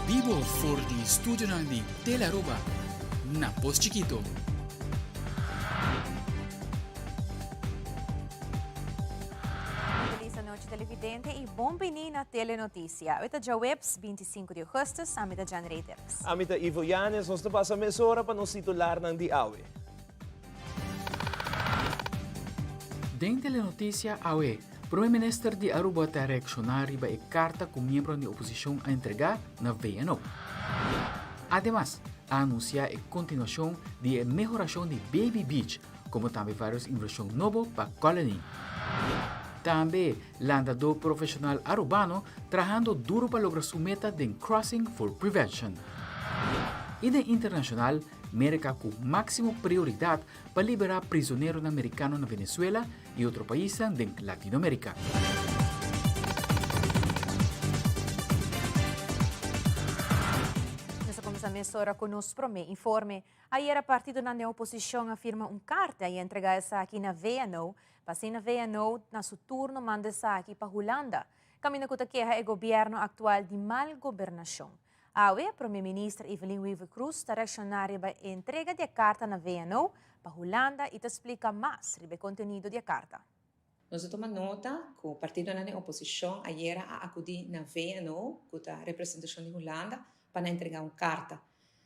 Bibo for di studionan di Tele Aruba na Pos Chikito. Feliz anochi televidente y bon bini na Telenoticia. Hoy ta djaweps 25 di augustus, ami ta Jan Ray Dirks. Ami ta Ivo Yanes, nos ta pasa mesora pa nos titularnan di awe. Den Telenoticia awe, Prome Minister di Aruba ta reakshoná riba e karta ku miembronan di oposishon a entregá na VNO. Ademas, a anunsiá e kontinuashon di e mehorashon di Baby Beach komo tambe vários invershon nobo pa Colony. Tambe landadó profeshonal arubano trahando duru pa logra su meta den Crossing for Prevention. I den internashonal, Merka ku máksimo prioridat pa liberá prizoneronan merikano na Venezuela i otro paisnan den Latinoamérika. Nos a kuminsá mesora ku nos promé informe. Ayera partidonan den oposishon a firma un karta i a entregá esaki na VNO, pa asina VNO na su turno manda esaki pa Hulanda, kaminda ku ta keha e gobièrnu aktual di mal gobernashon. Awe, Prome Minister Evelyn Wever-Croes ta reakshoná riba e entrega di e karta na VNO pa Hulanda i ta splika mas riba e kontenido di e karta. Nos a tuma nota ku partidonan den oposishon ayera a akudí na VNO, ku ta representashon di Hulanda, pa nan entregá un karta.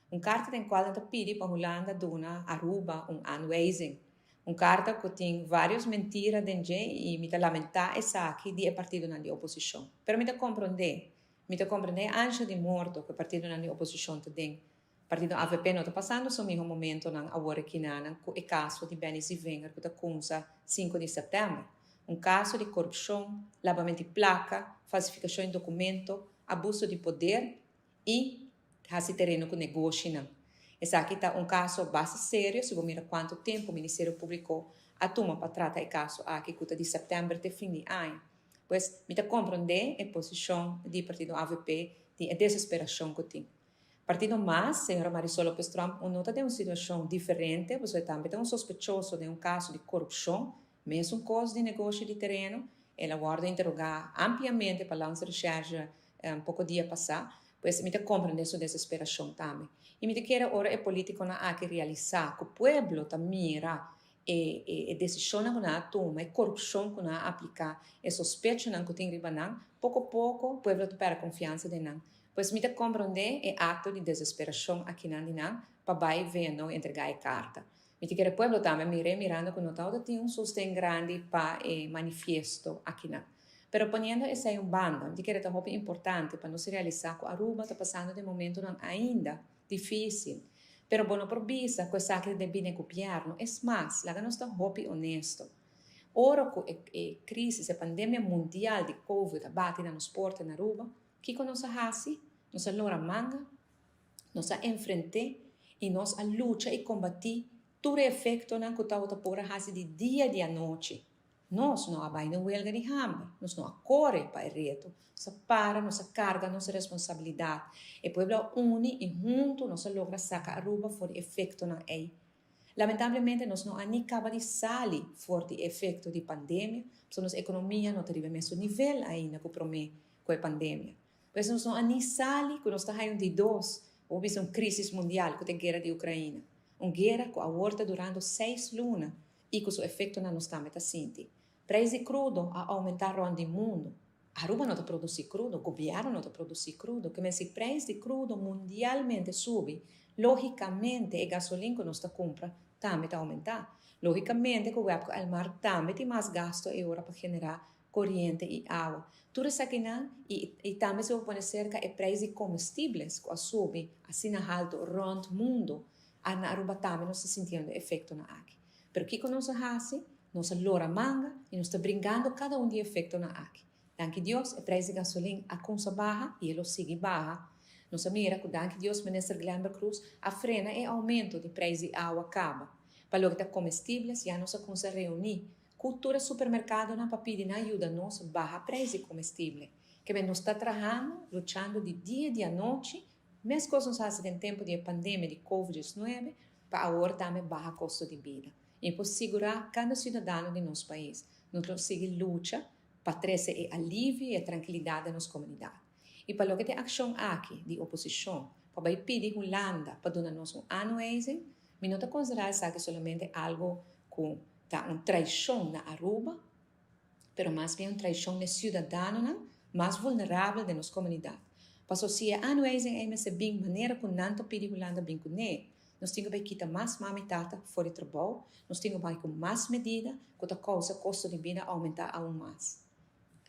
Un karta den kual nan ta pidi pa Hulanda duna Aruba un aanwijzing. Un karta ku tin vários mentira den dje i mi ta lamentá esaki di e partidonan di oposishon. Pero mi ta komprondé Mi ta comprende e ansha di morto cu e partidonan di oposicion ta den. Partido avp no ta pasando su miho momentonan awor ekinanan cu e caso di Benny Zievinger cu ta cunsa sinku di september. Un caso di corupcion, labament di placa, falsificacion di documento, abuso di poder y haci tereno cu negoshinan. Esaki ta un caso basta serio si bo mira cuanto tempo Ministerio Publico a tuma pa trata e caso aki cu ta di september te fin di aña. Pues mi ta komprondé e posishon di partido avp di e desesperashon ku tin. Partido mas, señora Marisol Lopez Tromp un no ta den un situashon diferente pasobra e tambe ta un sospechoso den un kaso di korupshon, mesun kos di negoshi di tereno. El a wòrdu interogá ampliamente pa Landsrecherche poko dia pasá. Pues mi ta komprondé su desesperashon tambe. I mi ta kere ora e polítikonan aki realisá ku pueblo ta mira E desishonnan ku nan a tuma, e korupshon ku nan a apliká, e sospechonan ku tin riba nan, poko poko pueblo ta pèrdè konfiansa den nan. Pues mi ta komprondé e akto di desesperashon akinan di nan pa bai VNO entregá e karta. Mi ta kere pueblo tambe mir'é mirando ku no tabata tin un sosten grandi pa e manifiesto akinan. Pero poniendo esei un banda, mi ta kere ta hopi importante pa nos realisá ku Aruba ta pasando den momentonan ainda Difícil. Pero bo no por bisa cu esaki ta debí n'e gobierno. Es mas, laga nos ta hopi honesto. Ora cu e e crisis, e pandemia mundial di covid a bati na nos porta na Aruba, kico nos a haci? Nos a lora manga, nos a enfrent'é y nos a lucha y combatí tur e efectonan cu tabata por a haci di dia di anochi. Nos no a bai na welga di hamber, nos no a kore pa e reto. Nos a para, nos a karga nos responsabilidat. E pueblo a uni i huntu nos a logra saka Aruba for di efektonan ei. Lamentablemente nos no a ni kaba di sali for di e efekto di pandemia, pasobra nos ekonomia no ta riba e mesun nivel ainda ku promé ku e pandemia. Pues nos no a ni sali ku nos ta haña un di dos, bo bisa un krisis mundial ku ta e guera di Ukraina. Un guera ku awor ta durando seis luna i ku su efektonan nos tambe ta sinti. Preis di krudo a oumentá rònt di mundu. Aruba no ta produsí krudo, gobièrnu no ta produsí krudo. Ke men si preis di krudo mundialmente subi, lógikamente e gasolin ku nos ta kumpra tambe ta oumentá. Lógikamente ku web ku Elmar tambe tin mas gasto e ora pa generá koriente i awa. Tur esakinan i i tambe si bo pone serka e preis di komestibles ku a subi asina haltu rònt mundu, A Na Aruba tambe nos ta sintiendo e efectonan aki. Pero kico nos a haci? Nos a lora manga y nos ta bringando cada un di e efectonan aki. Danki Dios e prijs di gasolin a cunsa baha y e lo sigui baha. Nos a mira cu danki Dios Minister Glenbert Croes a frena e aumento di prijs di awa caba. Pa loke ta comestibles ya nos a cunsa reuni cu tur e supermercadonan pa pidi nan yuda nos baha prijs di comestible. Keme nos ta trahando, luchando di dia y di anochi Meskos nos hasi den tempu di e pandemia di Covid diesnuebe, pa awor tambe baha kosto di bida. I por sigurá kada siudadano di nos pais, nos lo sigui lucha pa trese e alivio i e trankilidat den nos komunidat. I pa loke ta e akshon aki di oposishon pa bai pidi Hulanda pa duna nos un aanwijzing, mi no ta konsiderá esaki solamente algu ku ta un traishon na Aruba, pero mas bien un traishon na e siudadanonan mas vulnerabel den nos komunidat. Paso si e aanwijzing ei mester bin manera ku nan ta pidi Hulanda bin kuné, nos tin ku bai kita mas mama i tata for di trabou, nos tin ku bai ku mas medida ku ta kousa kosto di bida oumentá aun mas.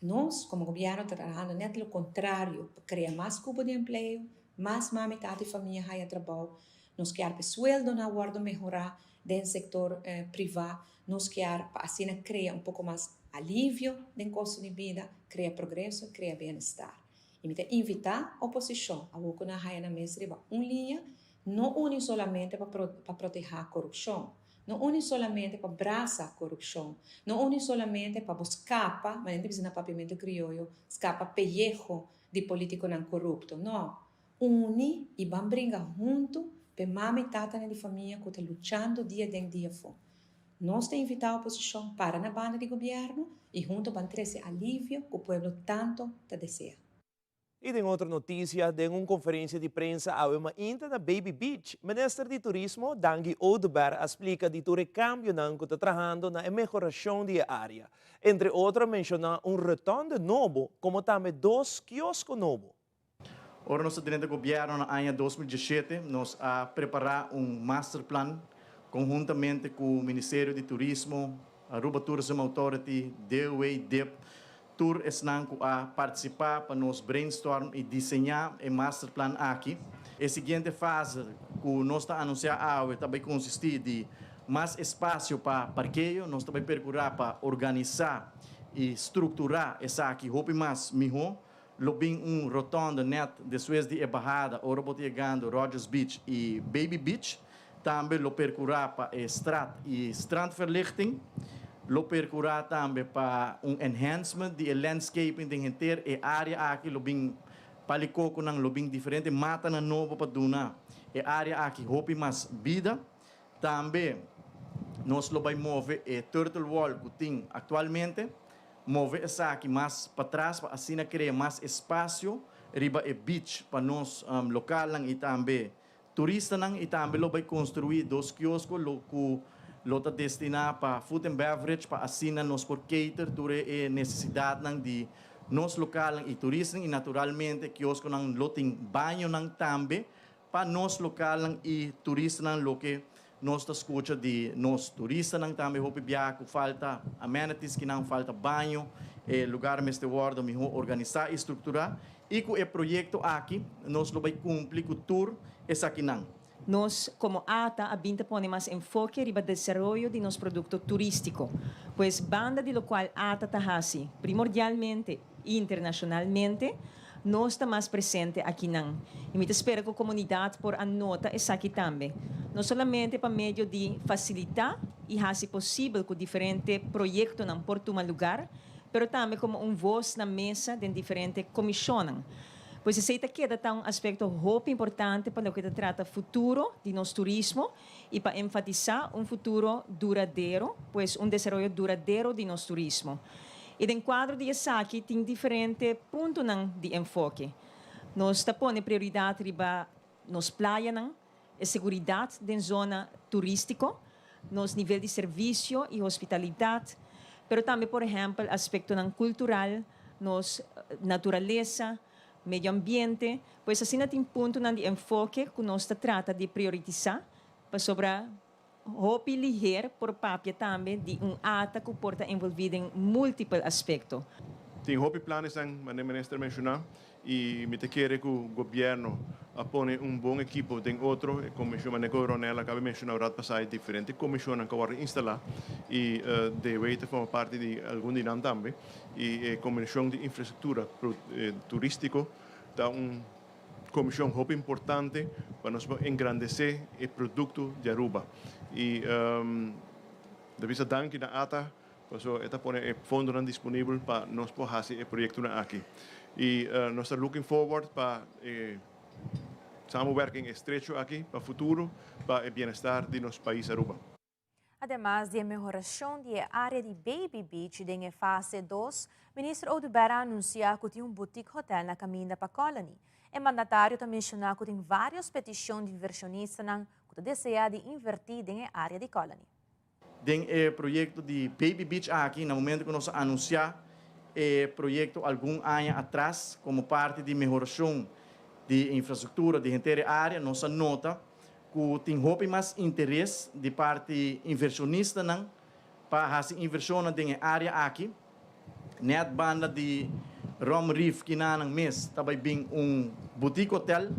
Nos, komo gobièrnu, ta trahando nèt lo kontrario pa krea mas kupo di empleo, mas mama i tata i famia haya trabou. Nos kier pa e sueldonan wòrdu mehorá den sektor privá. Nos kier pa asina krea un poko mas alivio den kosto di bida, krea progreso, krea bienestar. I mi ta invitá oposishon awor ku nan haya nan mes riba un liña, no uni solamente pa pa protehá korupshon, no uni solamente pa brasa korupshon, no uni solamente pa bo skapa, manera ta bisa na papiamentu krioyo, skapa peyeho di polítikonan korupto. No, uni i ban bringa huntu p'e mama i tatanan di famia ku ta luchando dia den dia afó. Nos ta invitá oposishon para na banda di gobièrnu i huntu ban trese alivio ku pueblo tanto ta desea. I den otro notisia, den un konferensia di prensa awe mainta na Baby Beach, Minister di Turismo, Dangui Oduber a splika di tur e kambionan ku ta trahando na e mehorashon di e área. Entre otro a menshoná un rotonde nobo komo tambe dos kiosko nobo. Ora nos a drenta gobièrnu na aña 2017, nos a prepará un masterplan konhuntamente ku Ministerio di Turismo, Aruba Tourism Authority, DOW, dip, tur esnan ku a partisipá pa nos brainstorm i diseñá e masterplan aki. E siguiente fase ku nos ta anunsiá awe ta bai konsistí di mas espasio pa parkeo, nos ta bai perkurá pa organisá i strukturá esaki hopi mas mihó. Lo bin un rotonde nèt despues di e bahada ora bo ta yegando Rogers Beach i Baby Beach. Tambe lo perkurá pa e strat i strandverlichting. Lo perkurá tambe pa un enhancement di e landscaping den henter e área aki. Lo bin palikokonan, lo bin diferente matanan nobo pa duna e área aki hopi mas bida. Tambe nos lo bai move e turtle wall ku tin aktualmente, move esaki mas patras pa asina krea mas espasio riba e beach pa nos lokalnan i tambe turistanan i tambe lo bai konstruí dos kiosko lo ku lo ta destiná pa food and beverage pa asina nos por cater tur e nesesidatnan di nos lokalnan i turistanan i naturalmente kioskonan lo tin bañonan tambe Pa nos lokalnan i turistanan loke nos ta skucha di nos turistanan tambe hopi biaha ku falta amenities kinan falta baño, e lugar mester wòrdu mihó organisá i strukturá i ku e proyekto aki nos lo bai kumpli ku tur esakinan. Nos komo ata a bin ta pone mas enfoke riba desaroyo di nos produkto turístiko. Pues banda di lokual ata ta hasi primordialmente i internashonalmente, Nos ta mas presente akinan i mi ta spera ku komunidat por a nota esaki tambe, no solamente pa medio di fasilitá i hasi posibel ku diferente proyektonan por tuma lugar, pero tambe komo un vos na mesa den diferente komishonnan. Pues esei ta keda ta un aspekto hopi importante pa loke ta trata futuro di nos turismo i pa enfatisá un futuro duradero, pues un desaroyo duradero di nos turismo. I den kuadro di esaki tin diferente puntonan di enfoke. Nos ta pone prioridat riba nos playanan, e seguridat den zona turístiko, nos nivel di servisio i hospitalidat, pero tambe por ehèmpel aspektonan kultural, nos naturalesa, medio ambiente, pues asina tin puntonan di enfoke ku nos ta trata di prioritisá pasobra hopi liher por papia tambe di un ata ku por ta envolví den múltiple aspekto. Tin hopi planesnan, manera minister menshoná, i mi ta kere ku gobièrnu a pone un bon ekipo den otro. E komishon, manera ku Ronel a kaba menshoná un rat pasá, e diferente komishonnan ku a wòrdu instalá i DW ta forma parti di algun di nan tambe. I e komishon di infrastruktura turístiko ta un komishon hopi importante pa nos por engrandesé e produkto di Aruba. I ta bisa danki na ata pasobra e ta pone e fondonan disponibel pa nos por hasi e proyektonan aki. I nos ta looking forward pa e samenwerking estrecho aki pa futuro pa e bienestar di nos pais Aruba. Ademas di e mehorashon di e área di Baby Beach den e fase dos, Minister Oduber a anunsiá ku tin un boutique hotel na kaminda pa Colony. E mandatario ta menshoná ku tin vários petishon di invershonistanan ku ta deseá di invertí den e área di Colony. Den e proyekto di Baby Beach aki, na momento ku nos a anunsiá e proyekto algun aña atras komo parti di mehorashon di infrastruktura di henter e área, nos a nota ku tin hopi mas interes di parti invershonistanan pa hasi invershonnan den e área aki. Nèt banda di Rum Reef kinanan mes ta bai bin un boutique hotel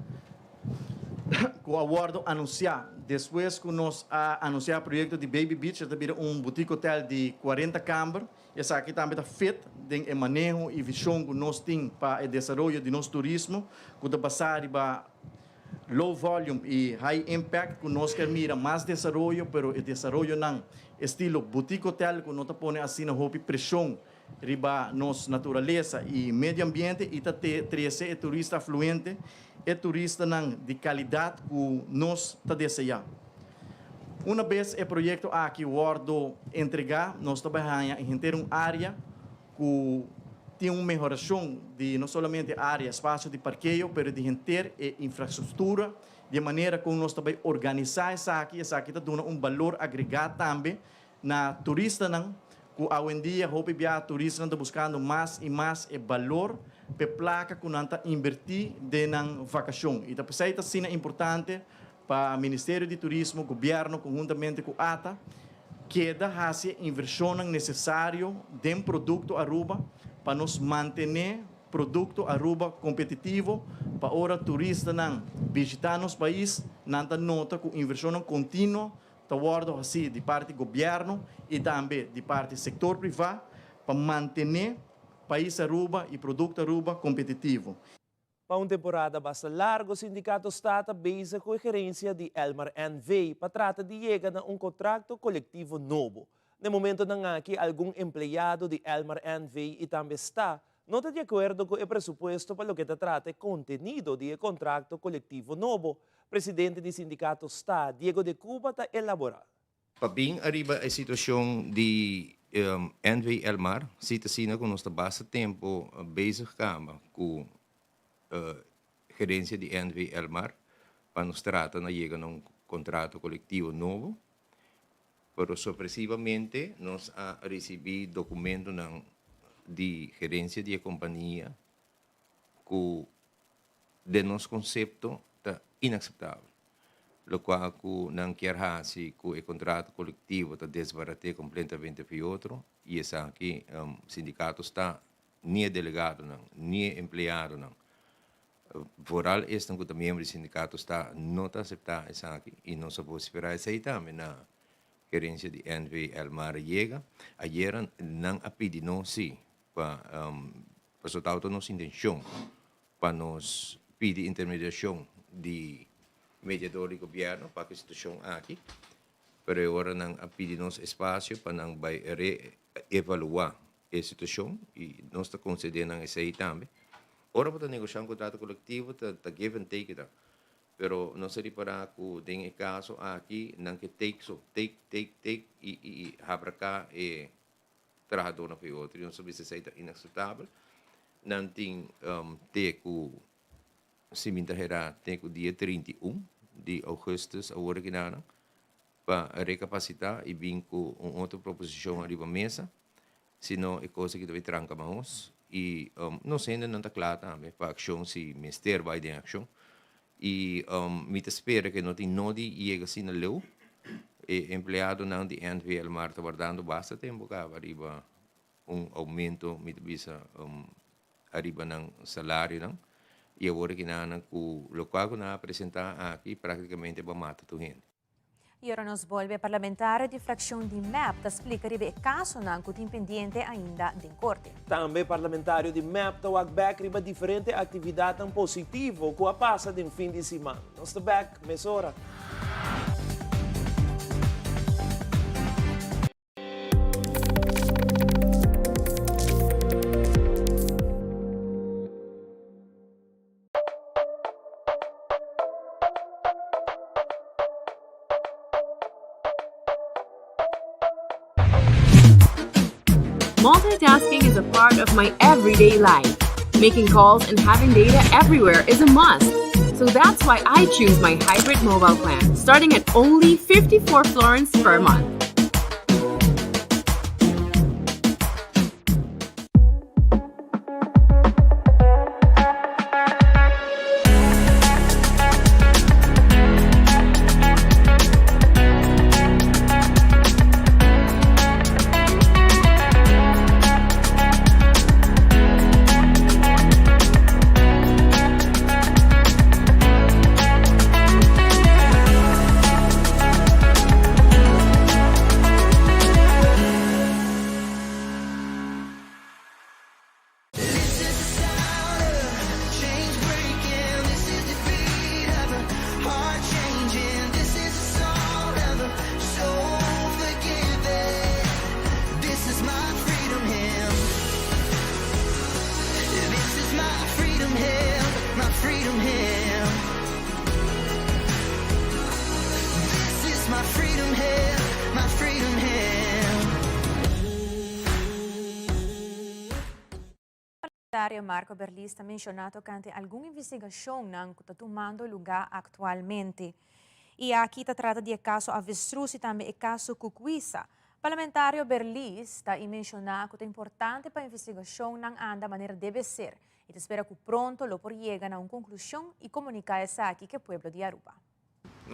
ku a wòrdu anunsiá despues ku nos a anunsiá proyekto di Baby Beach. E ta bira un boutique hotel di kuarenta kamber. Esaki tambe ta fit den e maneho i vishon ku nos tin pa e desaroyo di nos turismo ku ta basá riba low volume i high impact ku nos ker mira mas desaroyo pero e desaroyonan estilo boutique hotel ku no ta pone asina hopi preshon riba nos naturalesa i medio ambiente i ta trese e turista afluente, e turistanan di kalidat ku nos ta deseá. Una bes e proyekto aki wòrdu entregá nos ta bai haña henter un área ku tin un mehorashon di no solamente área, espasio di parkeo, pero di henter e infrastruktura, di e manera kon nos ta bai organisá esaki, esaki ta duna un balor agregá tambe na turistanan, ku awendia hopi bia turistanan ta buskando mas i mas e balor p'e plaka ku nan ta inbertí den nan vakashon. I ta p'esei ta asina importante pa Ministerio di Turismo, Gobièrnu konhuntamente ku ata, keda hasi e invershonnan nesesario den produkto Aruba pa nos mantené produkto Aruba kompetitivo pa ora turistanan bishitá nos pais nan ta nota ku invershonnan kontinuo ta wòrdu hasí di parti gobièrnu i tambe di parti sektor privá pa mantené pais Aruba i produkto Aruba kompetitivo. Pa un temporada basta largo Sindicato sta ta bezig cu e gerencia di Elmar NV. pa trata di yega na un contracto colectivo nobo. Na e momentonan aki algun empleado di Elmar NV. y tambe sta no ta di acuerdo cu e presupuesto pa loke ta trata e contenido di e contracto colectivo nobo, presidente di Sindicato sta, Diego de Cuba ta elabora. Pa bin ariba e situacion di NV Elmar, si ta asina cu nos ta basta tempo bezig caba cu gerencia di NV Elmar pa nos trata na yega na un contrato colectivo nobo, pero sorpresivamente nos a ricibi documentonan di gerencia di e compania cu den nos concepto ta inaceptabel. Locual cu nan kier haci cu e contrato colectivo ta desbarate completamente fi otro y esaki sindicato sta ni e delegadonan ni e empleadonan vooral esnan cu ta miembro di sindicato sta no ta acepta esaki y nos a vocifera esey tambe na gerencia di NV Elmar yega. Ayera nan a pidi nos si pa pasobra tabata nos intencion pa nos pidi intermediacion di mediador di gobierno pa cu e situacion aki, pero e ora nan a pidi nos espacio pa nan bay re-evalua e situacion y nos ta concede nan esey tambe. Ora bo ta negocia un contrato colectivo ta ta give and take ta, pero nos a ripara cu den e caso aki nan ke take so, take, take, take y y habraca e trahadornan pa e otro y nos a bisa esey ta inaceptabel. Nan tin te cu si mi ta hera te cu dia 31 di augustus awor aki nan pa recapacita y bin cu un otro proposicion ariba mesa, si no e cos aki ta bay tranca mahos y nos hendenan ta cla tambe pa accion si mester bay den accion. Y mi ta spera ke no tin nodi yega asina leu. E empleadonan di NV Elmar ta wardando basta tempo caba riba un aumento, mi ta bisa, ariba nan salarionan. Y awor aki nan cu locual cu nan a presenta aki practicamente bo a mata tur hende. Y ora nos bolbe, parlamentario di fraccion di mep ta splica riba e casonan cu tin pendiente ainda den corte. Tambe parlamentario di mep ta wak bek riba diferente actividadnan positivo cu a pasa den fin di siman. Nos ta bek mesora. Multitasking is a part of my everyday life. Making calls and having data everywhere is a must. So that's why I choose my hybrid mobile plan, starting at only 54 florins per month. Parlamentario Marco Berlis ta menciona tocante algun investigacionnan cu ta tumando luga actualmente. Y aki ta trata di e caso Avestruz y tambe e caso Cucuiza. Parlamentario Berlis ta y menciona cu ta importante pa investigacionnan anda manera debe ser y ta spera cu pronto lo por yega na un conclusion y comunica esaki cu e pueblo di Aruba.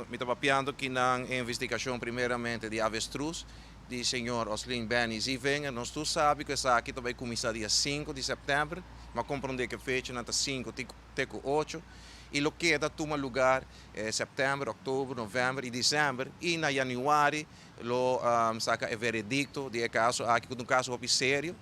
Mi ta papiando ki nan e investigacion primeramente di avestruz di señor Oslin Benny Zievinger. Nos tur sabi cu esaki ta bay cuminsa dia sinku di september, ma comprende cu e fechanan ta sinku te cu ocho y lo keda tuma lugar september, october, november y december y na januari lo saca e veredicto di e caso aki cu ta un caso hopi serio.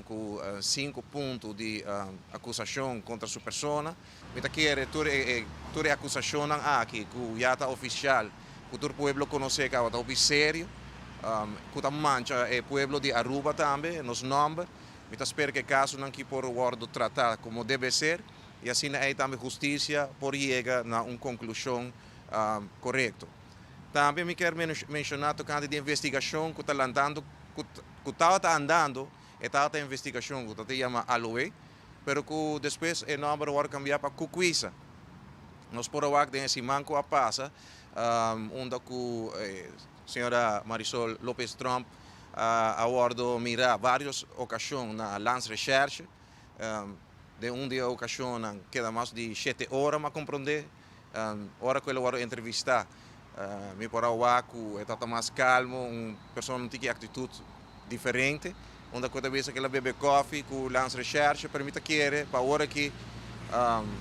Ku sinku punto di akusashon kontra su persona. Mi ta kere tur e tur e akusashonnan aki ku ya ta ofisial, ku tur pueblo konosé kaba ta hopi serio, ku ta mancha e pueblo di Aruba tambe, nos nòmber. Mi ta spera ku e kasonan ki por wòrdu tratá komo debe ser i asina ei tambe hustisia por yega na un konklushon korekto. Tambe mi kier menshoná tokante di investigashon ku ta lantando ku ku tabata andando, e tabata investigashon ku ta ta yama Aloe, pero ku despues e nòmber a wòrdu kambiá pa Kukwisa. Nos por a wak den e siman ku a pasa, unda ku señora Marisol Lopez Tromp a wòrdu mirá vários okashon na Landsrecherche. Den un di e okashonnan keda mas di shete ora, m'a komprondé. Ora ku el a wòrdu entrevistá, mi por a wak ku e tabata mas kalmo, un persona un tiki aktitut diferente. Unda ku e ta bisa ku el a bebe kòfi ku Landsrecherche, pero mi ta kere pa ora ki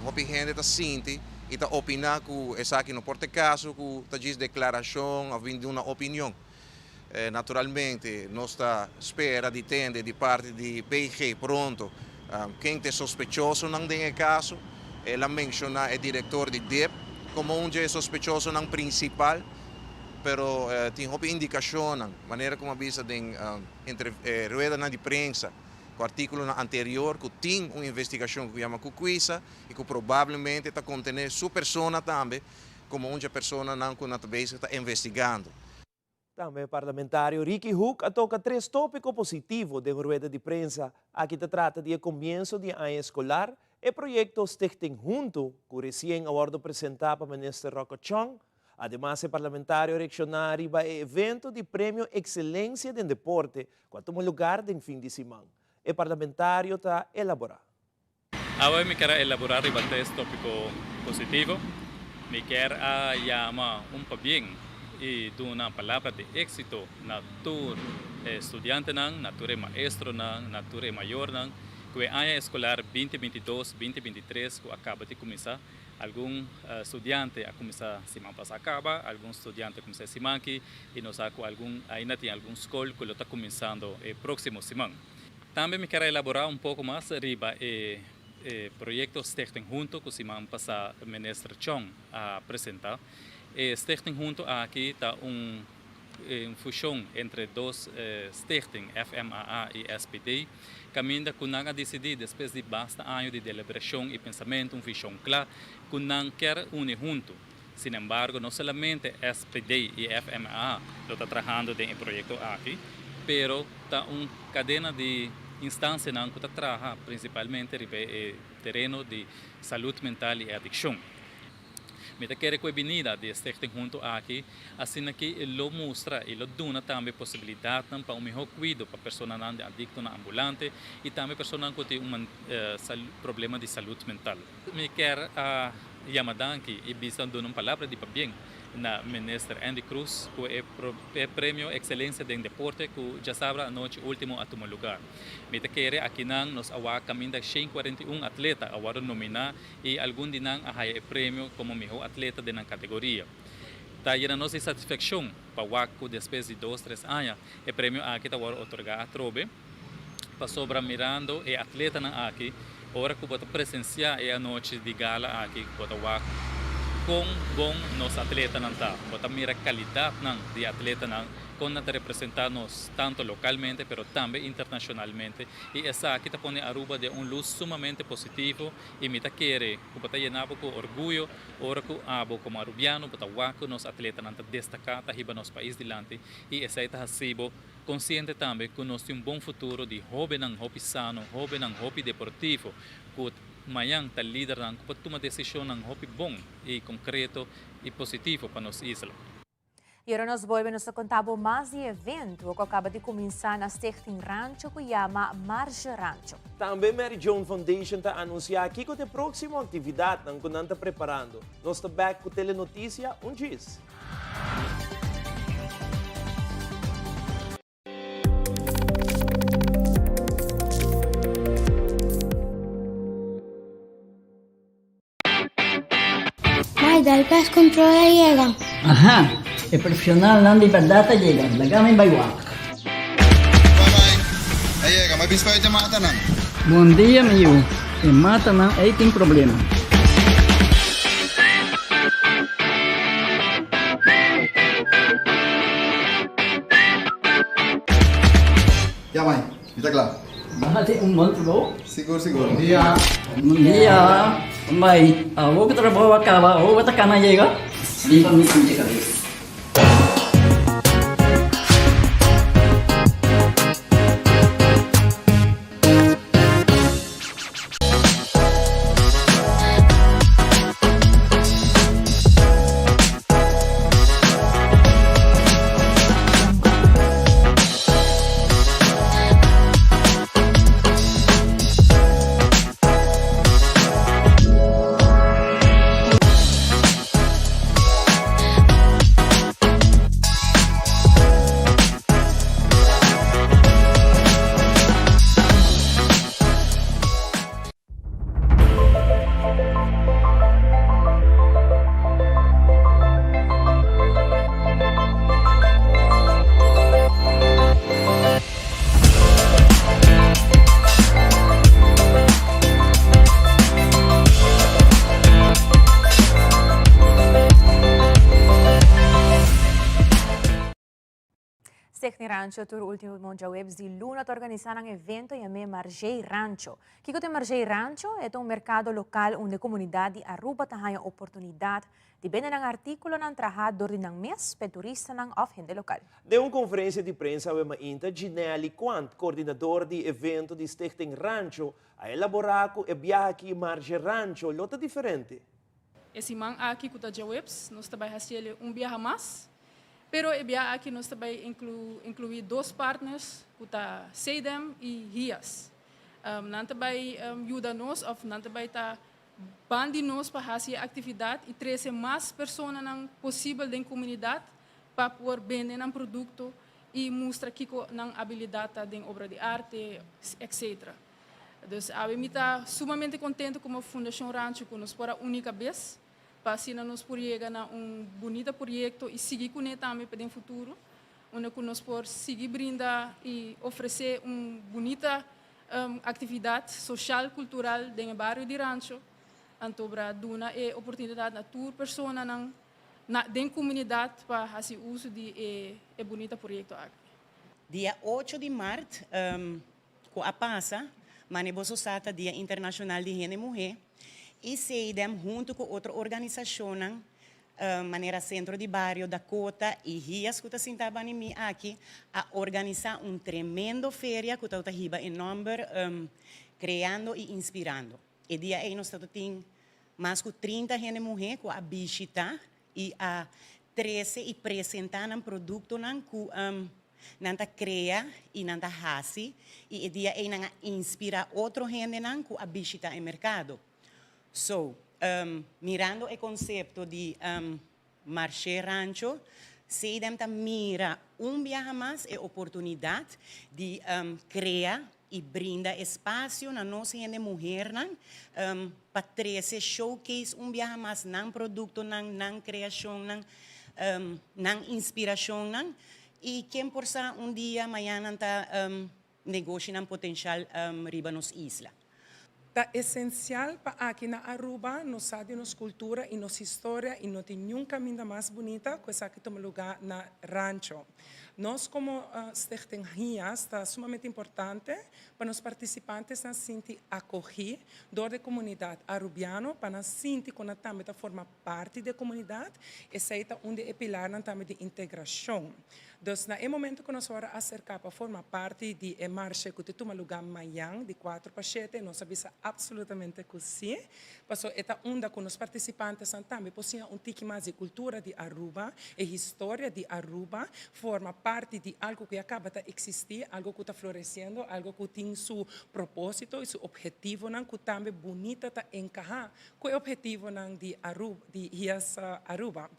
hopi hende ta sinti i ta opiná ku esaki no por ta e kaso ku ta djis deklarashon òf bin duna opinion. Naturalmente nos ta spera di tende di parti di PG pronto ken ta e sospechosonan den e kaso. El a menshoná e direktor di dip komo un dje e sospechosonan prinsipal, pero tin hopi indikashonnan, manera ku mi a bisa den ruedanan di prensa ku artíkulonan anterior ku tin un investigashon ku yama Kukwisa i ku probablemente ta kontené su persona tambe komo un dje personanan ku nan ta bezig ta investigando. Tambe parlamentario Ricky Hoek a toka tres tópiko positivo den rueda di prensa. Aki ta trata di e komienso di e aña eskolar, e proyekto Stichting Huntu ku resien a wòrdu presentá pa Minister Rocco Chong. Ademas e parlamentario a reakshoná riba e evento di Premio Ekselensia den Deporte ku a tuma lugar den fin di siman. E parlamentario ta elaborá. Awe mi kier a elaborá riba tres tópiko positivo. Mi kier a yama un pabien i duna palabra di éksito na tur e studiantenan, na tur e maestronan, na tur e mayornan ku e aña eskolar binti 22, 2023 ku a kaba di kuminsá. Algun studiante a kuminsá siman pasá kaba, algun studiante a kuminsá e siman aki i nos sa ku algun ainda tin algun skol ku lo ta kuminsando e próksimo siman. Tambe mi kier a elaborá un poko mas riba e proyekto Stichting Hunto ku siman pasá Minister Chong a presentá. E Stichting Hunto aki ta un fushon entre dos stichting, FMAA i SPD, kaminda ku nan a disidí despues di basta año di deliberashon i pensamentu, un vishon kla, ku nan kier uni huntu. Sinembargo, no solamente SPD i FMAA lo ta trahando den e proyekto aki, pero. ta un kadena di instansianan ku ta traha prinsipalmente riba e tereno di salud mental i adikshon. Mi ta kere ku e binida di e stichting huntu aki asina ki lo mustra i lo duna tambe posibilidatnan pa un mihó kuido pa personanan di adiktonan ambulante i tambe personanan ku tin un problema di salud mental. Mi kier a yama danki i bisa duna un palabra di pabien na Minister Endy Croes ku e premio Excelencia den Deporte ku djasabra anochi ultimo a tuma lugar. Mi ta kere akinan nos a wak kaminda 141 atleta a wòrdu nominá i algun di nan a haya e premio komo mihó atleta den nan kategoria. Ta yena nos di satisfakshon pa wak ku despues di dos tres aña e premio aki ta wòrdu otorgá atrobe, pasobra mirando e atletanan aki ora ku bo ta presensiá e anochi di gala aki bo ta wak kon bon nos atletanan ta, bo ta mira kalidatnan di atletanan kon nan ta representá nos tantu lokalmente pero tambe internashonalmente i esaki ta pone Aruba den un lus sumamente positivo. I mi ta kere ku bo ta yena bo ku orguyo ora ku abo komo arubiano bo ta wak ku nos atletanan ta destaká, ta hiba nos pais dilanti i esei ta hasi bo konsiente tambe ku nos tin un bon futuro di hóbennan hopi sano, hóbennan hopi deportivo ku mañan ta lidernan ku por tuma desishonnan hopi bon i konkreto i positivo pa nos isla. Y ora nos bolbe nos ta conta bo mas di evento cu a caba di cuminsa na Stichting Rancho cu yama Marge Rancho. Tambe Mary Joan Foundation ta anuncia kico ta e proximo actividadnan cu nan ta preparando. Nos ta back cu Telenoticia un djis. Mai, dal pest control a yega. Aha, e profesionalnan di berdad a yega. Laga mi bai wak. Bye bye. A yega, mi a bisti pa e matanan. Bon dia mi yu, e matanan ei tin problema. Ya mai, mi ta kla. Bati un bon trabou. Sigur sigur. Bon dia. Bon dia. Mai, awor ku trabou a kaba, awor bo ta kana yega? Riba mi pinche kabes. Stichting Rancho tur ultimo djaweps di luna ta organisa nan evento yam'é Margey Rancho. Kiko ta e Margey Rancho? E ta un merkado lokal unda e komunidat di Aruba ta haña oportunidat di bende nan artíkulonan trahá dor di nan mes p'e turistanan òf hende lokal. Den un konferensia di prensa awe mainta, Ginelly Quant, koordinador di evento di Stichting Rancho, a elaborá ku e biaha aki Margey Rancho lo ta diferente. E siman aki ku ta djaweps nos ta bai hasiel un biaha mas, pero e biaha aki nos ta bai inkluí dos partners ku ta CEDEM i HIAS. Nan ta bai yuda nos òf nan ta bai ta ban di nos pa hasi e aktividat i trese mas personanan posibel den komunidat pa por bende nan produkto i mustra kiko nan abilidat ta den obra di arte, etc. Dus awe mi ta sumamente contento como Fundacion Rancho cu nos por a uni cabes pa asina nos por yega na un bunita proyecto y sigui cune tambe pa den futuro unda cu nos por sigui brinda y ofrece un bunita actividad social cultural den e bario di Rancho anto bra duna e oportunidad na tur personanan na den comunidad pa haci uso di e bunita proyecto aki. Dia ocho di maart Ku a pasa, mane boso sa ta Dia Internashonal di Hende Muhé i CEIDEM huntu ku otro organisashonnan Manera Centro di Bario Dakota y Hias cu ta sinta bani mi aki a organisa un tremendo feria cu tawata hiba e nomber Creando y Inspirando. E dia ey nos tawata tin mas cu 30 hende muhe cu a bishita y a trece y presenta nan productonan cu nan ta crea y nan ta haci y e dia ey nan a inspira otro hendenan cu a bishita e mercado. So, mirando e concepto di Marshe Rancho, CDEM ta mira un biaha mas e oportunidad di crea y brinda espacio na nos hende muhernan pa trece showcase un biaha mas nan productonan, nan creacionnan, nan inspiracionnan y ken por sa un dia mañana nan ta negoshinan potencial riba nos isla. Ta esencial pa aki na Aruba nos sa di nos cultura y nos historia y no tin niun caminda mas bunita cu esaki tuma lugar na Rancho. Nos como Stichting Hias ta sumamente importante pa nos participantesnan sinti acogi door di comunidad Arubiano pa nan sinti cu nan tambe ta forma parti di e comunidad. Esey ta un di e pilarnan tambe di integracion. Dus na e momento ku nos wòrdu aserká pa forma parti di e marshe ku ta tuma lugá mañan di kuater pa shete, nos a bisa apsolutamente ku sí, pasobra e ta unda ku nos partisipantenan tambe por siña un tiki mas di e kultura di Aruba, e historia di Aruba, forma parti di algu ku ya kaba ta eksistí, algu ku ta floresiendo, algu ku tin su propósito i su ophetivonan ku tambe bunita ta enkahá ku e ophetivonan di Aruba, di IAS Aruba.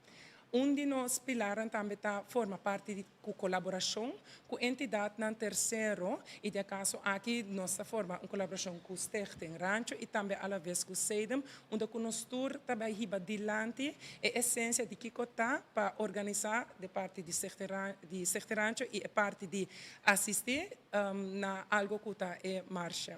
Un di nos pilarnan tambe ta forma parti di ku kolaborashon ku entidatnan tersero i di e kaso aki nos ta forma un kolaborashon ku Stichting Rancho i tambe alaves ku Sedem unda ku nos tur ta bai hiba dilanti e esensia di kiko ta pa organisá de parti di di Stichting Rancho i e parti di asistí na algo ku ta e marshe.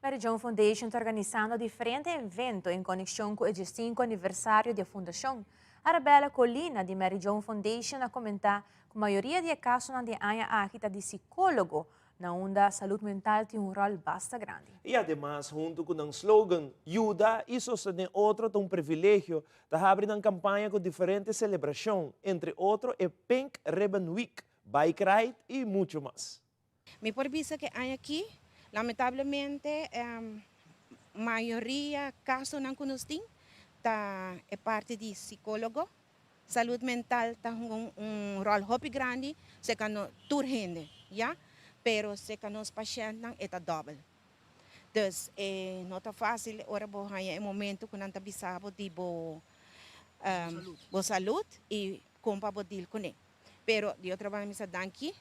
Mary Joan Foundation ta organisando diferente evento en konekshon ku e diesinku aniversario di e fundashon. Arabella Colina di Mary Joan Foundation a komentá ku mayoria di e kasonan di e aña aki ta di sikólogo, na unda salud mental tin un ròl basta grandi. I ademas huntu ku nan slogan Yuda i sostené otro ta un privilegio, ta habri nan kampaña ku diferente selebrashon, entre otro e Pink Ribbon Week, Bike Ride i muchu mas. Mi por bisa ku e aña aki, lamentablemente, mayoria kasonan ku nos tin ta e parti di sikólogo. Salud mental ta hunga un ròl hopi grandi serka no tur hende, ya, pero serka nos pashèntnan e ta dòbel. Dus e no ta fásil ora bo haña e momento ku nan ta bisa bo di bo bo salud i kon pa bo dil kuné. Pero di otro banda mi sa danki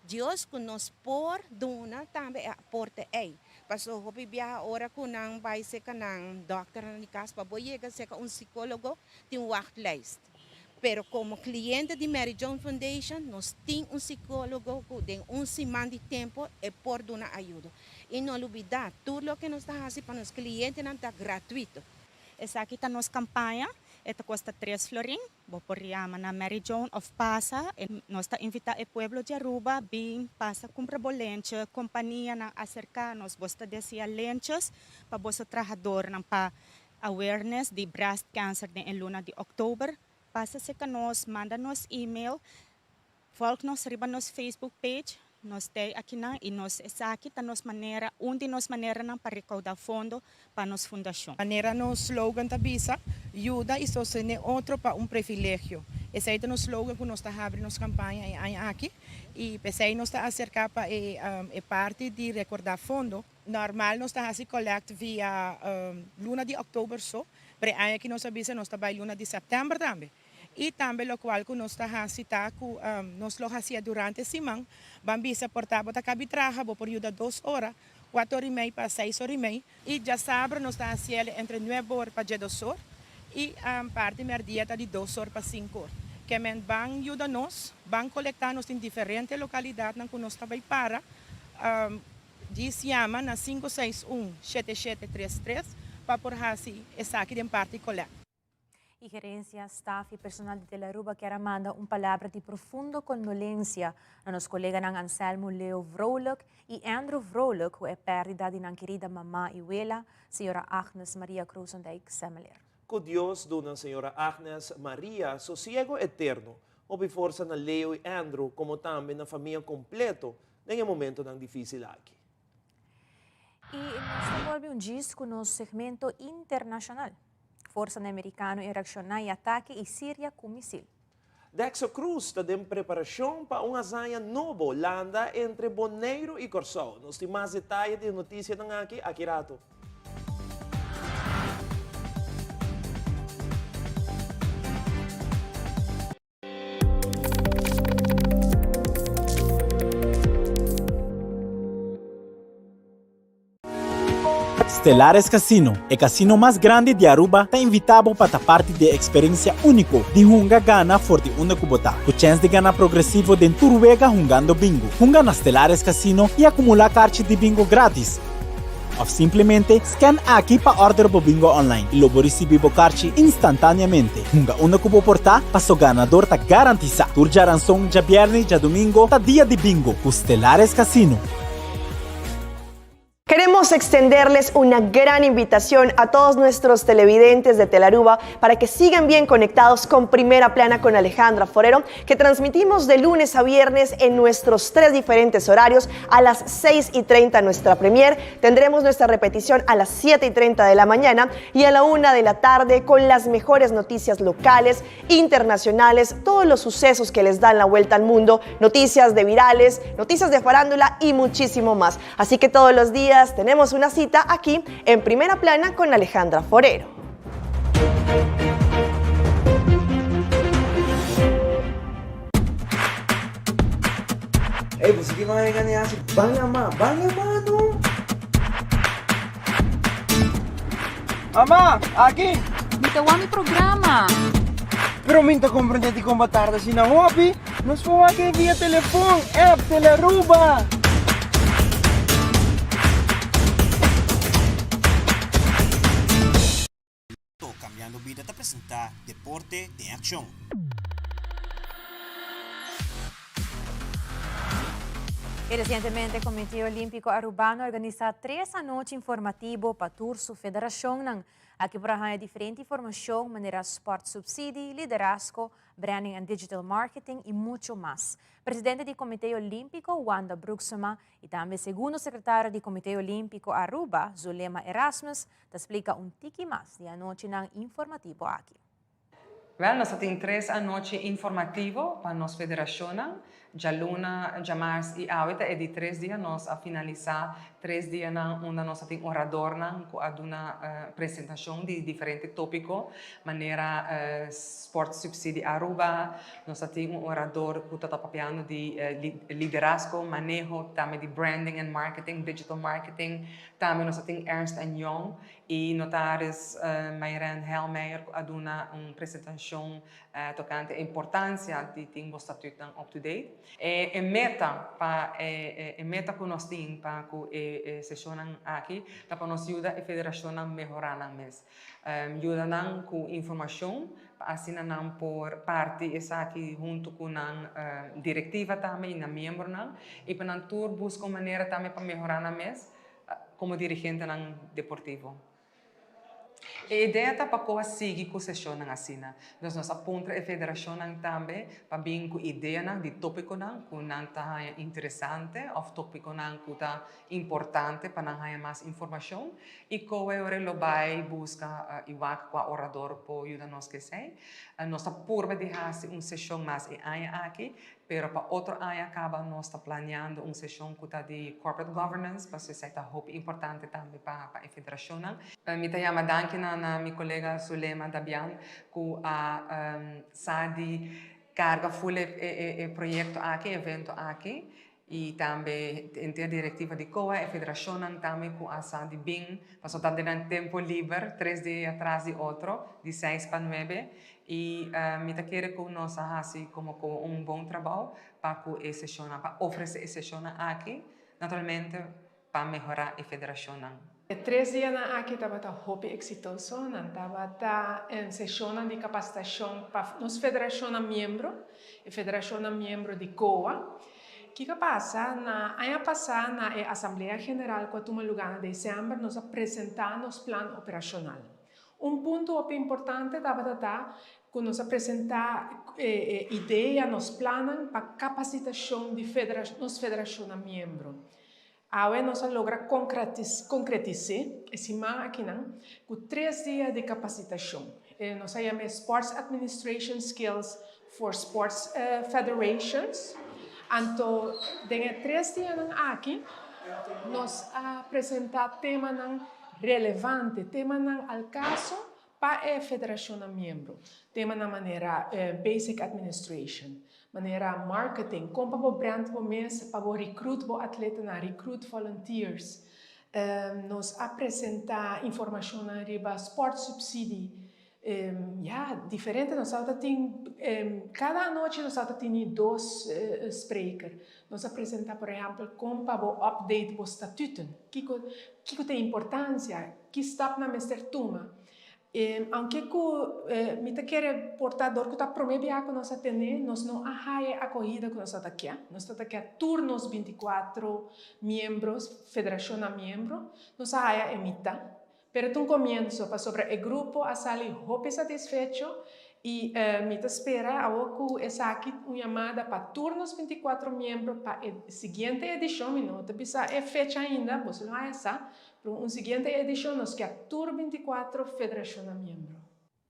Dios ku nos por duna tambe e aporte ei. Paso hopi biaha ora ku nan bai serka nan dòkternan di kas pa bo yega serka un sikólogo tin un wachtlijst. Pero komo kliente di Mary Joan Foundation nos tin un sikólogo ku den un siman di tempu e por duna ayudo. I no lubidá tur loke nos ta hasi pa nos klientenan ta gratuito. Esaki ta nos kampaña, e ta kosta tres florin. Bo por yama na Mary Joan of pasa. Nos ta invita e pueblo di Aruba bin pasa cumpra bo lenche. Companianan acerca nos. Bos ta desea lenches pa boso trahadornan pa awareness di breast cancer den e luna di october. Pasa cerca nos, manda nos email. Volg nos riba nos Facebook page, nos t'ei akinan y nos esaki ta nos manera, un di nos maneranan pa recauda fondo pa nos fundacion. Manera nos slogan ta bisa, Yuda y sostene otro pa un previlegio. Esey ta nos slogan cu nos ta habri nos campaña e aña aki y p'esey nos ta acerca pa e e parti di recorda fondo. Normal nos ta haci collect via luna di october so, pero e aña aki nos a bisa nos ta bay luna di september tambe. I tambe lokual ku nos ta hasi ta ku nos lo hasia durante siman, ban bisa por ta bo ta kabi traha bo por yuda dos ora, kuater ora i mei pa seis ora i mei. I djasabra nos ta hasiel entre nuebe or pa djedos or i parti merdia ta di dos or pa sinku or. Ke men ban yuda nos, ban kolektá, nos tin diferente lokalidatnan ku nos ta bai para, djis yama na sinku seis un shete shete tres tres pa por hasi esaki den parti kolèkt. E gerencia, staff y personal di Telearuba kier a manda un palabra di profundo condolencia na nos coleganan Anselmo Leo Vrolijk y Andrew Vrolijk cu e perdida di nan kerida mama y wela, señora Agnes Maria Krosendijk Semeleer. Ku Dios duna señora Agnes Maria sosiego eterno. Hopi forsa na Leo i Andrew komo tambe na famia kompleto den e momentonan difísil aki. I nos ta bolbe un djis ku nos segmento internashonal. Forsanan merikano e reakshoná e atake i Siria ku misil. Dexo Cruz ta den preparashon pa un hazaña nobo landa entre Boneiru i Kòrsou. Nos tin mas detaye di e notisianan aki aki rato. Stellares Casino, e casino mas grandi di Aruba, ta invita bo pa ta parti di e experiencia unico di hunga gana for di unda cu bo ta, cu chens di gana progresivo den tur wega hungando bingo. Hunga na Stellares Casino y acumula carchi di bingo gratis. Of simplemente scan aki pa order bo bingo online y lo bo ricibi bo carchi instantaneamente. Hunga unda cu bo por ta, paso ganador ta garantisa. Tur djaranson, djabierne y djadomingo ta dia di bingo cu Stellares Casino. Queremos extenderles una gran invitación a todos nuestros televidentes de Telaruba para que sigan bien conectados con Primera Plana con Alejandra Forero, que transmitimos de lunes a viernes en nuestros tres diferentes horarios a las 6 y 30 nuestra premier. Tendremos nuestra repetición a las 7 y 30 de la mañana y a la 1 de la tarde con las mejores noticias locales, internacionales, todos los sucesos que les dan la vuelta al mundo, noticias de virales, noticias de farándula y muchísimo más. Así que todos los días tenemos una cita aquí en Primera Plana con Alejandra Forero. Ey, bo sigui manga den gane Ban yama, ban yama no. Mama, aki! Mi ta wak mi programa. Pero mi ta comprende dikon bo tarda asina hopi. Nos por wak e via telefon, app, Telaruba. Cambiando Bida ta presenta Deporte den Accion. Y recientemente Comité Olimpico Arubano a organisa tres anochi informativo pa tur su federacionnan. Aki por a haya diferente informacion manera sport subsidie, liderazgo, branding and digital marketing y mucho mas. Presidente di Comité Olimpico, Wanda Broeksema, y tambe segundo secretario di Comité Olimpico Aruba, Zulema Erasmus, ta splica un tiki mas di anochinan informativo aki. Wèl, nos ta tin tres anochi informativo pa nos federashonnan. Djaluna, djamars i awe ta e di tres dia. Nos a finalisá tres dianan unda nos a tin oradornan ku a duna presentashon di diferente tópiko, manera Sport Subsidie Aruba, nos a tin un orador ku ta ta papiando di liderazgo, maneho, tambe di branding and marketing, digital marketing. Tambe nos a tin Ernst and Young E notaris Mayren Helmeijer cu a duna un presentacion tocante e importancia di tin bo statuutnan up to date. E meta pa e meta cu nos tin pa cu e sesionnan aki ta pa nos yuda e federacionnan mehora nan mes. Yuda nan cu informacion pa asina nan por parti esaki hunto cu nan directiva tambe y nan miembronan y pa nan tur busca un manera tambe pa mehora nan mes. komo dirigentenan deportivo. E idea ta pa koha sigui ku seshonnan asina. Dus nos a puntra e federashonnan tambe pa bin ku ideanan di topikonan ku nan ta haña interesante òf topikonan ku ta importante pa nan haña mas informashon i koe ora lo bai buska i wak kua orador por yuda nos ku esei. Nos ta purba di hasi un seshon mas e aña aki Pero pa otro aña caba nos ta planeando un sesion cu ta di corporate governance pasobra esey ta hopi importante tambe pa pa e federacionnan. Mi ta yama danki na na mi colega Zulema Dabian cu a sa di carga full e e e proyecto aki, e evento aki y tambe henter directiva di COA, e federacionnan tambe cu a sa di bin pasobra ta den nan tempo liber tres dia tras di otro di seis pa nuebe I mi ta kere ku nos a hasi komo ku un bon trabou pa ku e seshonnan, pa ofresé e seshonnan aki, naturalmente pa mehorá e federashonnan. E tres dianan aki tabata hopi eksitoso. Nan tabata seshonnan di kapasitashon pa nos federashonnan miembro, e federashonnan miembro di COA. Kiko a pasa? Na aña pasá na e Asamblea General ku a tuma lugá na desèmber nos a presentá nos plan operashonal. Un punto hopi importante tabata ta ku nos a presentá e idea, nos plannan pa kapasitashon di nos federashonnan miembro. Awe nos a logra konkretis'é e siman akinan ku tres dia di kapasitashon. Nos a yam'é Sports Administration Skills for Sports Federations. Anto den e tres dianan aki nos a presentá temanan relevante, temanan al kaso pa e federashonnan miembro. Temanan manera basic administration, manera marketing, kon pa bo brand bo mes, pa bo recruit bo atletanan, recruit volunteers. Nos a presentá informashonnan riba sport subsidie. Ya, diferente. Nos tabata tin, kada anochi nos tabata tini dos spreker. Nos a presentá, por ehèmpel, kon pa bo update bo statuten, kiko kiko ta e importansia, ki stapnan mester tuma. Aunke ku mi ta kere por ta dor ku ta promé biaha ku nos a tene, nos no a haya e akohida ku nos tabata kia. Nos tabata kia tur nos bintikuatro miembro, federashonnan miembro, nos a haya e mitá. Pero ta un comienzo, pasobra e grupo a sali hopi satisfecho y mi ta spera awor cu esaki un yamada pa tur nos 24 miembro pa e siguiente edicion, mi no ta bisa e fecha ainda, boso lo haya sa, pero un siguiente edicion nos kier tur 24 federacionnan miembro.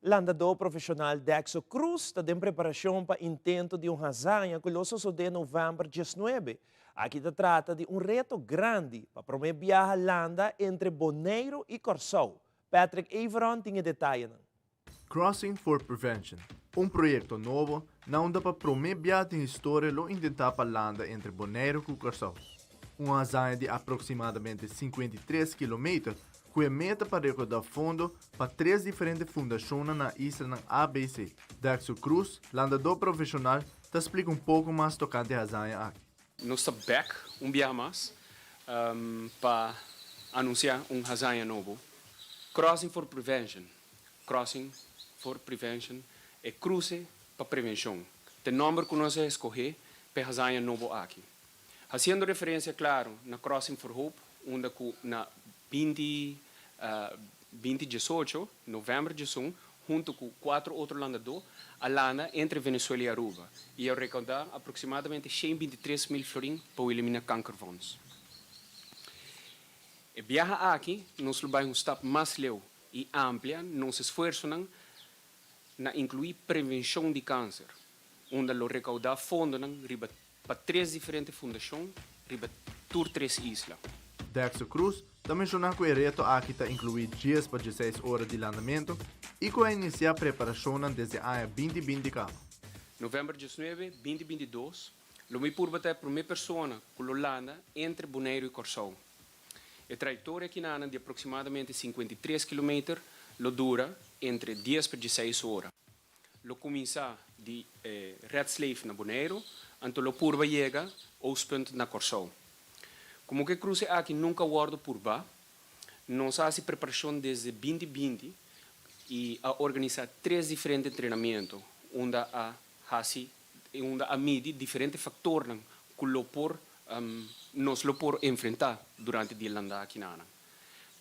Landadó profeshonal Dexo Cruz ta den preparashon pa intento di un hazaña ku lo sosodé novèmber diesnuebe. Aki ta trata di un reto grandi pa promé biaha landa entre Boneiru i Kòrsou. Patrick Everon tin e detayenan. Crossing for Prevention, un proyekto nobo na unda pa promé biaha den historia lo intentá pa landa entre Boneiru ku Kòrsou. Un hazaña di aproksimadamente 53 kilometer ku e meta pa rekoudá fondo pa tres diferente fundashonnan na islanan ABC. Dexo Cruz, landadó profeshonal, ta splika un poko mas tokante e hazaña aki. Nos ta bèk un biaha mas pa anunsiá un hazaña nobo, Crossing for Prevention, Crossing for Prevention, e kruse pa prevenshon, ta e nòmber ku nos a eskohé pa e hazaña nobo aki. Hasiendo referensia klaro na Crossing for Hope, unda ku na 20 2018, novèmber djesun, huntu ku kuatro otro landadó, a landa entre Venezuela i Aruba i a rekoudá aproksimadamente 123 mil florin pa eliminá kankerfonds. E biaha aki nos lo bai un stap mas leu i amplia nos esfuersonan na inkluí prevenshon di kanser, unda lo rekoudá fondonan riba pa tres diferente fundashon riba tur tres isla. Dexter Cruz ta menshoná ku e reto aki ta inkluí dies pa dieseis ora di landamentu i ku a inisiá preparashonnan desde aña 2020 kaba. Novèmber 19, 2022, lo mi purba ta e promé persona ku lo landa entre Boneiru i Kòrsou. E trayektoria kinanan di aproksimadamente 53 kilometer lo dura entre dies pa dieseis ora. Lo kuminsá di e Red Slave na Boneiru, anto lo purba yega Oostpunt na Kòrsou. Komo ku e kruse aki nunka a wòrdu purbá, nos a hasi preparashon desde 2020 i a organisá tres diferente entrenamiento unda a hasi unda a midi diferente faktornan ku lo por nos lo por enfrentá durante di e landa akinanan.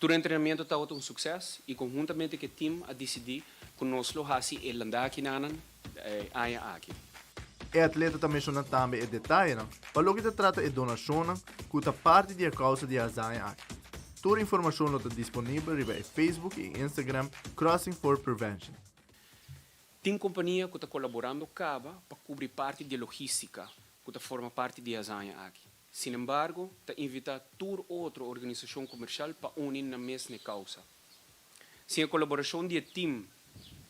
Tur entrenamiento tabata un succes y conhuntamente cu e team a dicidi cu nos lo haci e landakinan e aña aki. E atleta ta menciona tambe e detayenan pa loke ta trata e donacionnan cu ta parti di e causa di e hazaña aki. Tur informacion lo ta disponibel riba e Facebook y Instagram Crossing for Prevention. Tin compania cu ta colaborando caba pa cubri parti di e logistica cu ta forma parti di e hazaña aki. Sinembargo, ta invitá tur otro organisashon komershal pa uni nan mes n'e kousa. Sin e kolaborashon di e tim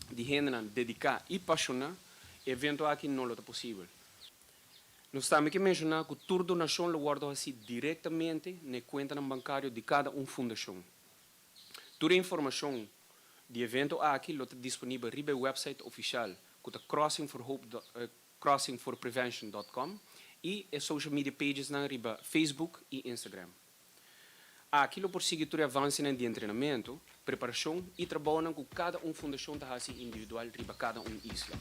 di hendenan dediká i pashoná, e evento aki no lo ta posibel. Nos tambe ke menshoná ku tur donashon lo wòrdu hasí direktamente na e kuentanan bankario di kada un fundashon. Tur e informashon di e evento aki lo ta disponibel riba e wèpsait ofishal ku ta crossingforhope crossingforprevention dot com i e social media pagesnan riba Facebook i Instagram. Aki lo por sigui tur e avansenan di entrenamentu, preparashon i trabounan ku kada un fundashon ta hasi individual riba kada un isla.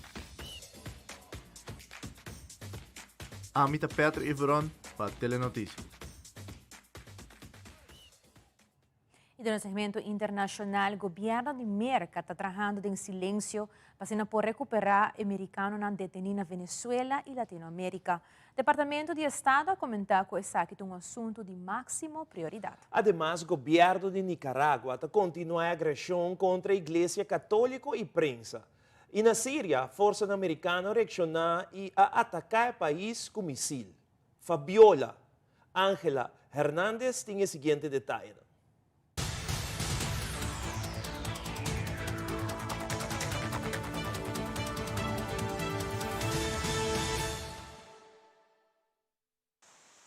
Ami ta Patrick Everon pa Telenoticia. Y den e segmento internacional, gobierno di Merca ta trahando den silencio pa asina por recupera e mericanonan deteni na Venezuela y Latinoamerica. Departamento di Estado a comenta cu esaki ta un asunto di maximo prioridad. Ademas, gobierno di Nicaragua ta continua e agresion contra Iglesia Catolico y prensa. Y na Siria, forsanan mericano a reacciona y a ataca e pais cu misil. Fabiola Angela Hernandez tin e siguiente detayenan.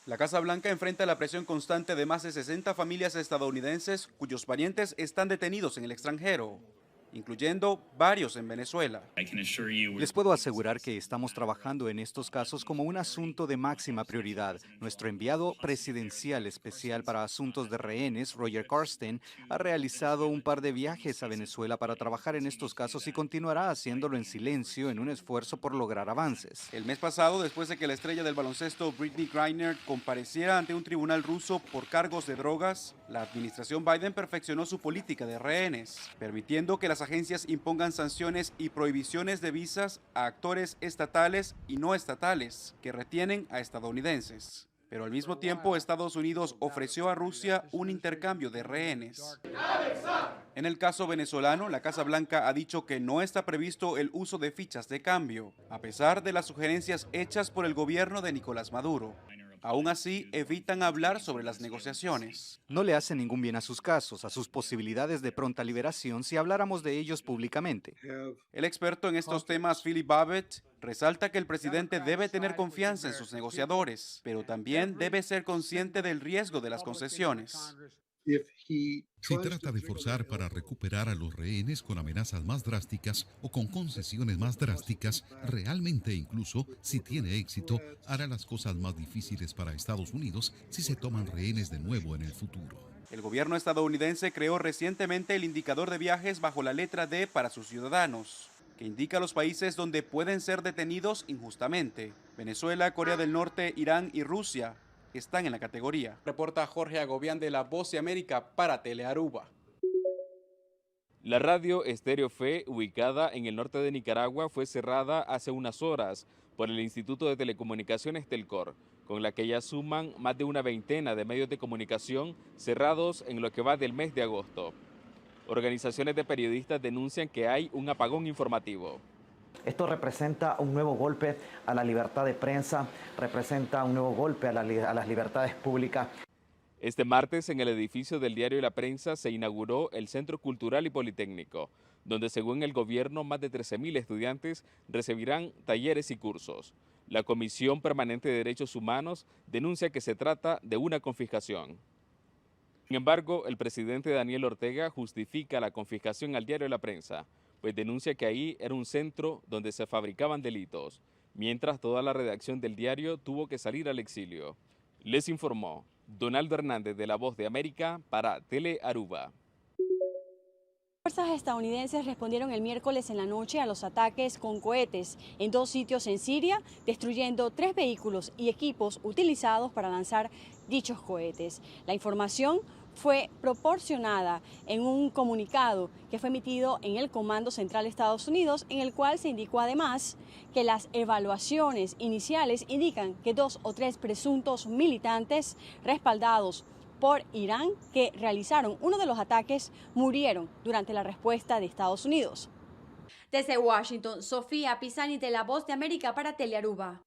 La Casa Blanca enfrenta la presión constante de más de 60 familias estadounidenses cuyos parientes están detenidos en el extranjero incluyendo varios en Venezuela. Les puedo asegurar que estamos trabajando en estos casos como un asunto de máxima prioridad. Nuestro enviado presidencial especial para asuntos de rehenes, Roger Carsten, ha realizado un par de viajes a Venezuela para trabajar en estos casos y continuará haciéndolo en silencio en un esfuerzo por lograr avances. El mes pasado, después de que la estrella del baloncesto Britney Griner compareciera ante un tribunal ruso por cargos de drogas, la administración Biden perfeccionó su política de rehenes, permitiendo que las agencias impongan sanciones y prohibiciones de visas a actores estatales y no estatales que retienen a estadounidenses. Pero al mismo tiempo, Estados Unidos ofreció a Rusia un intercambio de rehenes. En el caso venezolano, la Casa Blanca ha dicho que no está previsto el uso de fichas de cambio, a pesar de las sugerencias hechas por el gobierno de Nicolás Maduro. Aún así, evitan hablar sobre las negociaciones. No le hace ningún bien a sus casos, a sus posibilidades de pronta liberación si habláramos de ellos públicamente. El experto en estos temas, Philip Babbitt, resalta que el presidente debe tener confianza en sus negociadores, pero también debe ser consciente del riesgo de las concesiones. Si trata de forzar para recuperar a los rehenes con amenazas más drásticas o con concesiones más drásticas, realmente incluso si tiene éxito, hará las cosas más difíciles para Estados Unidos si se toman rehenes de nuevo en el futuro. El gobierno estadounidense creó recientemente el indicador de viajes bajo la letra D para sus ciudadanos, que indica los países donde pueden ser detenidos injustamente. Venezuela, Corea del Norte, Irán y Rusia están en la categoría. Reporta Jorge Agobián de La Voz de América para Telearuba. La radio Estéreo Fe, ubicada en el norte de Nicaragua, fue cerrada hace unas horas por el Instituto de Telecomunicaciones Telcor, con la que ya suman más de una veintena de medios de comunicación cerrados en lo que va del mes de agosto. Organizaciones de periodistas denuncian que hay un apagón informativo. Esto representa un nuevo golpe a la libertad de prensa, representa un nuevo golpe a, la, a las libertades públicas. Este martes, en el edificio del diario La Prensa, se inauguró el Centro Cultural y Politécnico, donde según el gobierno más de 13.000 estudiantes recibirán talleres y cursos. La Comisión Permanente de Derechos Humanos denuncia que se trata de una confiscación. Sin embargo, el presidente Daniel Ortega justifica la confiscación al diario La Prensa, pues denuncia que ahí era un centro donde se fabricaban delitos, mientras toda la redacción del diario tuvo que salir al exilio. Les informó Donaldo Hernández de La Voz de América para Tele Aruba. Fuerzas estadounidenses respondieron el miércoles en la noche a los ataques con cohetes en dos sitios en Siria, destruyendo tres vehículos y equipos utilizados para lanzar dichos cohetes. La información fue proporcionada en un comunicado que fue emitido en el Comando Central de Estados Unidos, en el cual se indicó además que las evaluaciones iniciales indican que dos o tres presuntos militantes respaldados por Irán que realizaron uno de los ataques murieron durante la respuesta de Estados Unidos. Desde Washington, Sofía Pisani de La Voz de América para Telearuba.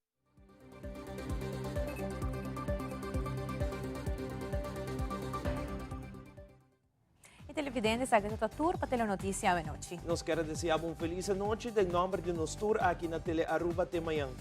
E televidente sa cu ta tur pa Telenoticia anochi. Nos kier desea un feliz anochi den nomber di nos tur aki na Telearuba te mañan.